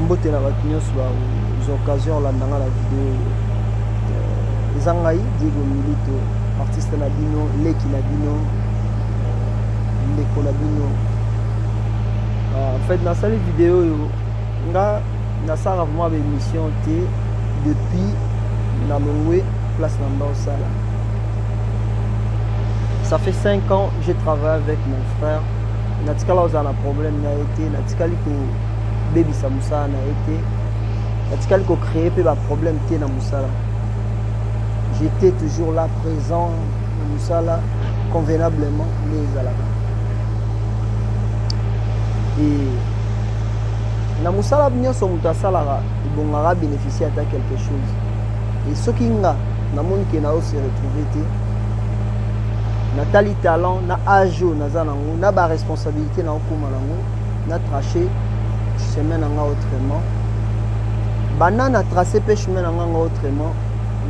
Mbote na bato nyonso bazwa occasion olanda nga na video oyo. Eza ngai Diego Milito, artiste na bino, leki na bino, ndeko na bino. En fait, nasali video oyo, nga nasalaka vraiment baémission te depuis nalongwe place na nga osala. Ça fait 5 ans j'ai travaillé avec mon frère. Natikala ozala na problème na ye te, natikali kobebisa mosala na ye te, natikali kocréer mpe baproblème te na mosala. J'étais toujours là, présent na mosala convenablement nde ezalaka. E na mosala nyonso moto asalaka, ebongaka bénéficier ata quelque chose. E soki nga namoni ke nao se retrouve te, natali talent na age oyo naza nango, na baresponsabilité naokóma nango, na trace chemin na nga autrement. Banda na trace mpe chemin na nga autrement,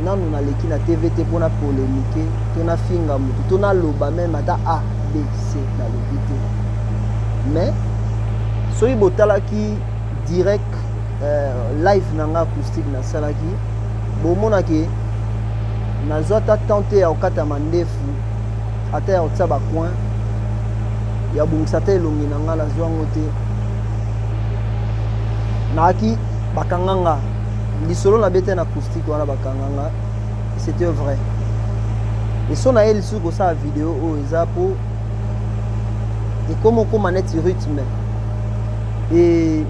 nanu naleki na TV te mpona polémique to nafinga motu to naloba même ata A B C, nalobi te. Mais soki botalaki direct live na nga acoustique nasalaki, bomonaki nazwa ata temps te ya kokata mandefu, ata ya kotia bacoin, ya bongisa ata elongi na nga, nazwa yango te. Nayaki, bakanga nga lisolo nabete na acoustique wana, bakanga nga, c'était vrai. Eso na ye lisusu kosala video oyo eza mpo ekóma okóma neti rythme. E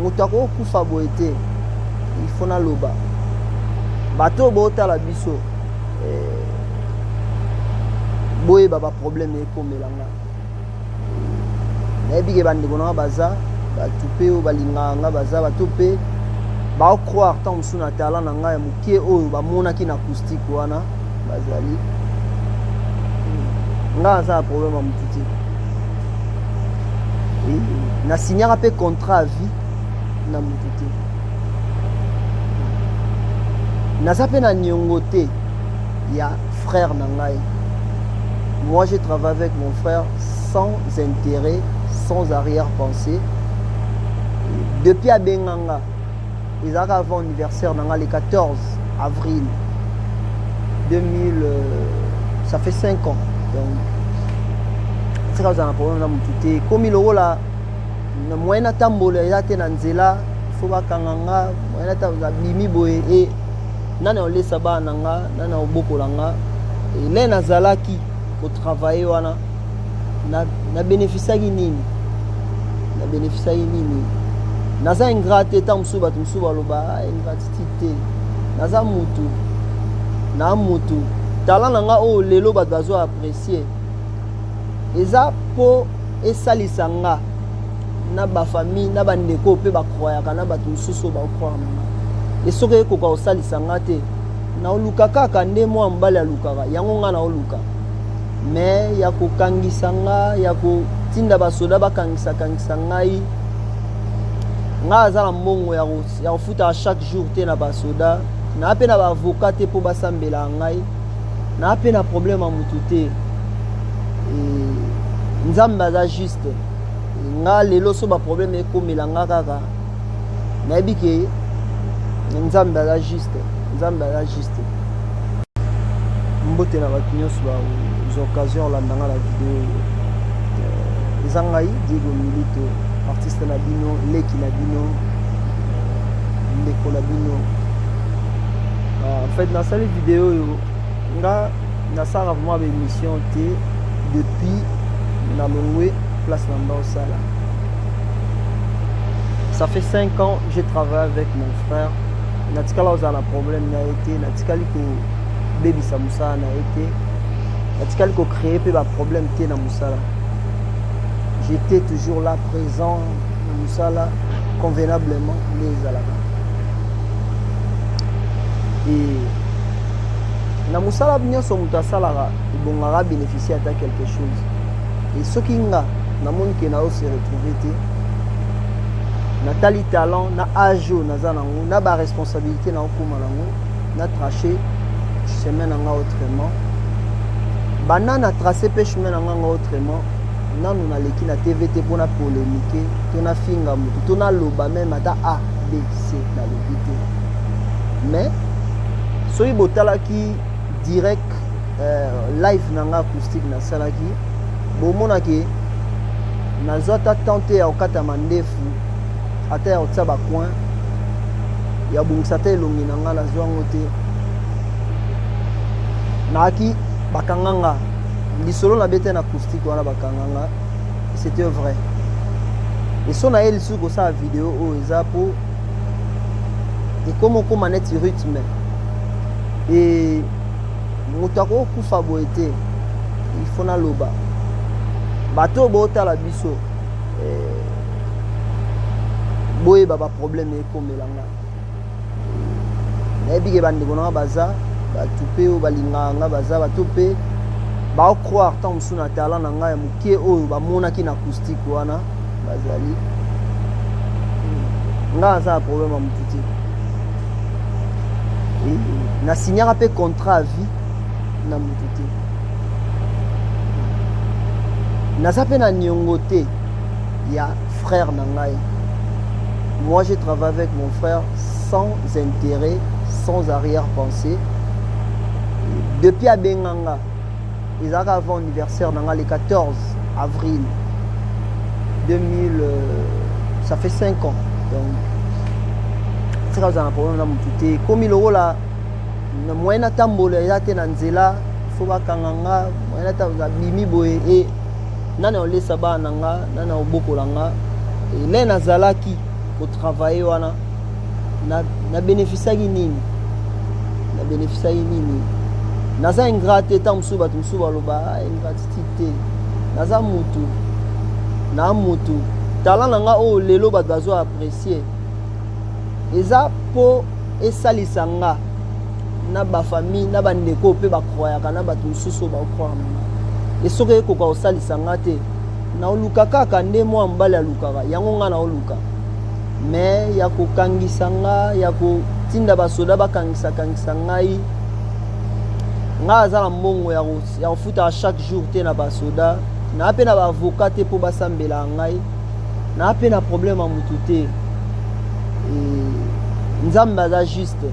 moto akokufa boye te, il faut naloba. Bato oyo bootala biso, boyeba baproblème ekomela nga. Nayebi ke bandeko na nga baza bato mpe oyo balingaka nga, baza bato mpe baocroire ntango mosusu na talent na ngai ya moke oyo bamonaki na acoustique wana. Bazali ngai aza na problème ya motu te. Nasignaka mpe contrat à vie na motu te, naza mpe na niongo te ya frère na ngai. Moi, j'ai travaillé avec mon frère sans intérêt, sans arrière-pensée. Depuis abenga nga, ezalaka avant anniversaire na nga, le 14 avril 2000, ça fait 5 ans. Donc tika ozala na problème na motu te. Ekomi lokola na moyen natambola eza te na nzela, fo bakanga nga. Moyen natambola bimi boye, e nani aolesa bana na nga? Nani aobokola nga? Ele nazalaki kotravaille wana, nabénéficiaki nini? Nabénéficiaki nini? Naza ingrat te. Ntango mosusu bato mosusu baloba ingratitude te. Naza mutu na mutu. Talent na nga oyo lelo bato bazo apprécier, eza mpo esalisa nga na bafamille, na bandeko mpe bacroyaka, na bato mosusu oyo baocroire na nga. E soki ekoka kosalisa nga te, naoluka kaka nde mwa mobali alukaka yango, nga naoluka. Me ya kokangisa nga, ya kotinda basoda bakangisa-kangisa ngai, ngai aza na mbongo ya kofutaka chaque jour te na basoda, naa mpe na baavocat te mpo basambelaka ngai, naa mpe na problème ya motu te. Nzambe aza juste. Nga lelo so baproblème ekomela nga kaka, nayebi ke Nzambe aza juste, Nzambe aza juste. Mbote na bato nyonso bazwa occasion olanda nga na video oyo. Eza ngai Diego Milito, artiste na bino, leki na bino, ndeko na bino. En fait, nasali video oyo, nga nasalaka vraiment baémission te depuis nalongwe place na nga osala. Ça fait 5 ans j'ai travaillé avec mon frère. Natikala ozala na problème na ye te, natikali kobebisa mosala na ye te, natikali kocréer mpe baproblème te na mosala. J'étais toujours là, présent na mosala convenablement nde ezalaka. E na mosala nyonso moto asalaka, ebongaka bénéficier ata quelque chose. E soki nga namoni ke nao se retrouve te, natali talent na age oyo naza nango, na baresponsabilité naokóma nango, na trace chemin na nga autrement. Banda na trace mpe chemin na nga autrement. Nanu naleki na TV te mpo na polemique to nafinga moto to naloba meme ata A, B, C nalobi te. Mais soki botalaki direct live na nga acoustique nasalaki, bomonaki nazwa ata temps te ya kokata mandefu, ata ya kotia bacoin, ya bongisa ata elongi na nga, nazwa yango te. Naaki bakanga nga lisolo nabete na acoustique wana, bakanga nga, c'était vrai. Eso na ye lisusu kosala video oyo eza mpo ekoma okóma neti rythme e moto akokufa boye te. Il faut naloba, bato oyo bootala biso, boyeba baproblème ekomela nga. Nayebi ke bandeko na nga baza bato mpe oyo balingaka nga, baza bato mpe baocroire ntango mosusu na talent na ngai ya moke oyo bamonaki na acoustique wana. Bazali nga aza na problème ya motu te. Nasignaka mpe contrat à vie na motu te. Naza mpe na niongo te ya frère na ngai. Moi, j'ai travaillé avec mon frère sans intérêt, sans arrière-pensée. Depuis abenganga, ezalaka avant anniversaire na nga, le 14 avril 2000, ça fait 5 ans. Donc tika ozala na problème na motu te. Ekomi lokola na moyen natambola eza te na nzela, fo bakanga nga. Moyen natambola bimi boye e nani aolesa bana na nga, nani aobokola nga? Ele nazalaki kotravaille wana, nabénéficiaki nini? Nabénéficiaki nini? Naza ingrat te. Ntango mosusu bato mosusu baloba ingratitude te. Naza mutu na mutu. Talent na nga oyo lelo bato bazo apprécier eza mpo esalisa nga na bafamille, na bandeko mpe bacroyaka, na bato mosusu oyo baocroire na nga. E soki ekoka kosalisa nga te, naoluka kaka nde mwa mobali alukaka yango, nga naoluka. Me ya kokangisa nga, ya kotinda basoda bakangisa-kangisa ngai, ngai aza na mbongo ya kofutaka chaque jour te na basoda, naa mpe na baavocat te mpo basambelaka ngai, naa mpe na problème ya motu te. Nzambe aza juste.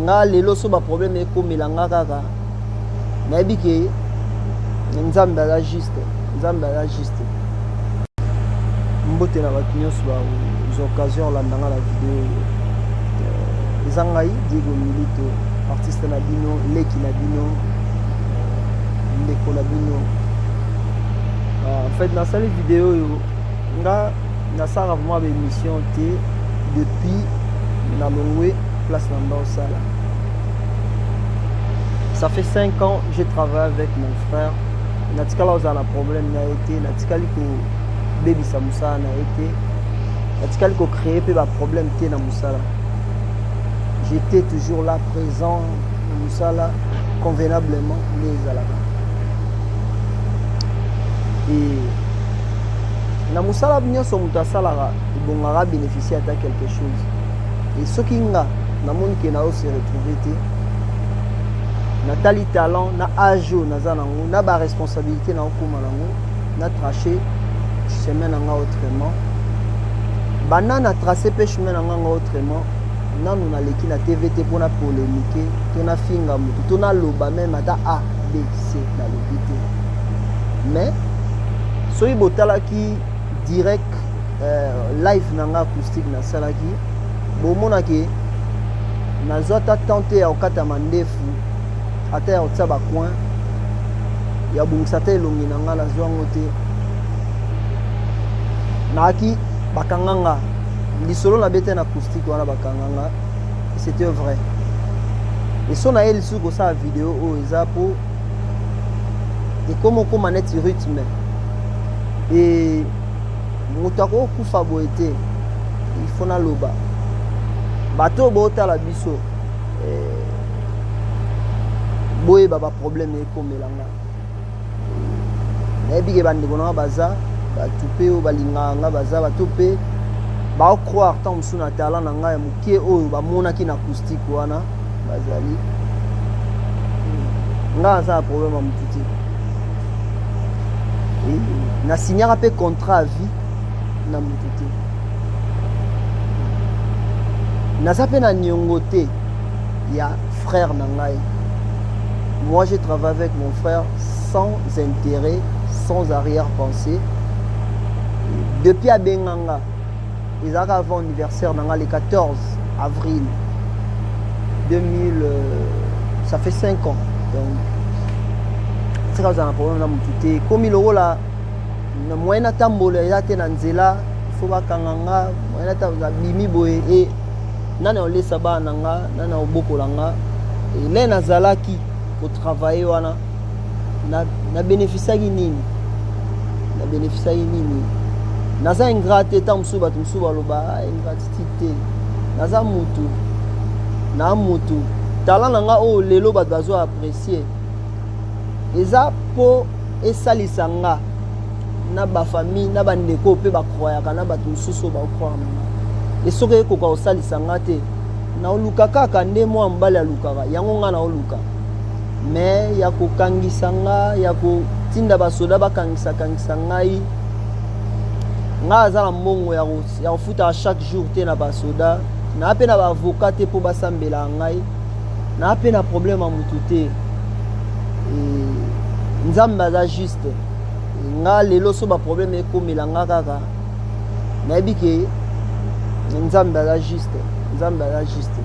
Nga lelo so baproblème ekomela nga kaka, nayebi ke Nzambe aza juste, Nzambe aza juste. Mbote na bato nyonso bazwa occasion olanda nga na video oyo. Eza ngai Diego Milito, artiste na bino, leki na bino, ndeko na bino. En fait, nasali video oyo, nga nasalaka vraiment baémission te depuis nalongwe place na nda osala. Ça fait 5 ans j'ai travaillé avec mon frère, natikala ozala na problème na ye te, natikali kobebisa mosala na ye te, natikali kocréer mpe baproblème te na mosala. J'étais toujours là, présent na mosala convenablement nde ezalaka. E na mosala nyonso moto asalaka, ebongaka bénéficier ata quelque chose. E soki nga namoni ke nao se retrouve te, natali talent na age oyo naza nango, na baresponsabilité naokóma nango, na trace chemin na nga autrement. Banda na trace mpe chemin na nga nga autrement, nanu naleki na TV te mpo na polémique to nafinga motu to naloba meme ata A, B, C nalobi te. Mais soki botalaki direct live na nga acoustique nasalaki, bomonaki nazwa ata temps te ya kokata mandefu, ata ya kotia bacoin, ya bongisa ata elongi na nga, nazwa yango te. Naaki bakanga nga lisolo nabete na acoustique wana, bakanga nga, c'était vrai. Eso na ye lisusu kosala video oyo eza mpo ekoma okóma neti rythme e moto akokufa boye te. Il faut naloba, bato oyo bootala biso, boyeba baproblème ekomela nga. Nayebi ke bandeko na nga baza bato mpe oyo balingaka nga, baza bato mpe baocroire ntango mosusu na talent na ngai ya moke oyo bamonaki na acoustique wana. Bazali nga aza na problème ya motu te. Nasignaka mpe contrat à vie na motu te. Naza mpe na niongo te ya frère na ngai. Moi, je travaille avec mon frère sans intérêt, sans arrière-pensée. Depuis abenga nga, ezalaka avant anniversaire na nga, le 14 avril 2000, ça fait 5 ans. Donc tika ozala na problème na motu te. Ekomi lokola na moyen natambola eza te na nzela, fo bakanga nga. Moyen natambola, bimi boye e nani aolesa bana na nga, nani aobokola nga? Ele nazalaki kotravaille wana, nabénéficiaki nini? Nabénéficiaki nini? Naza ingrat te. Ntango mosusu bato mosusu baloba ingratitude te. Naza mutu na mutu. Talent na nga oyo lelo bato bazo apprécier, eza mpo esalisa nga na bafamille, na bandeko mpe bacroyaka, na bato mosusu oyo bacroire na nga. E soki ekoka kosalisa nga te, naoluka kaka nde mwa mobali alukaka yango, nga naoluka. Me ya kokangisa nga, ya kotinda basoda bakangisa-kangisa ngai, ngai aza na mbongo ya kofutaka chaque jour te na basoda. Naa mpe na baavocat te mpo basambela ngai. Naa mpe na problème ya motu te. Nzambe aza juste. Nga lelo so baproblème ekomela nga kaka, nayebi ke Nzambe aza juste, Nzambe aza juste.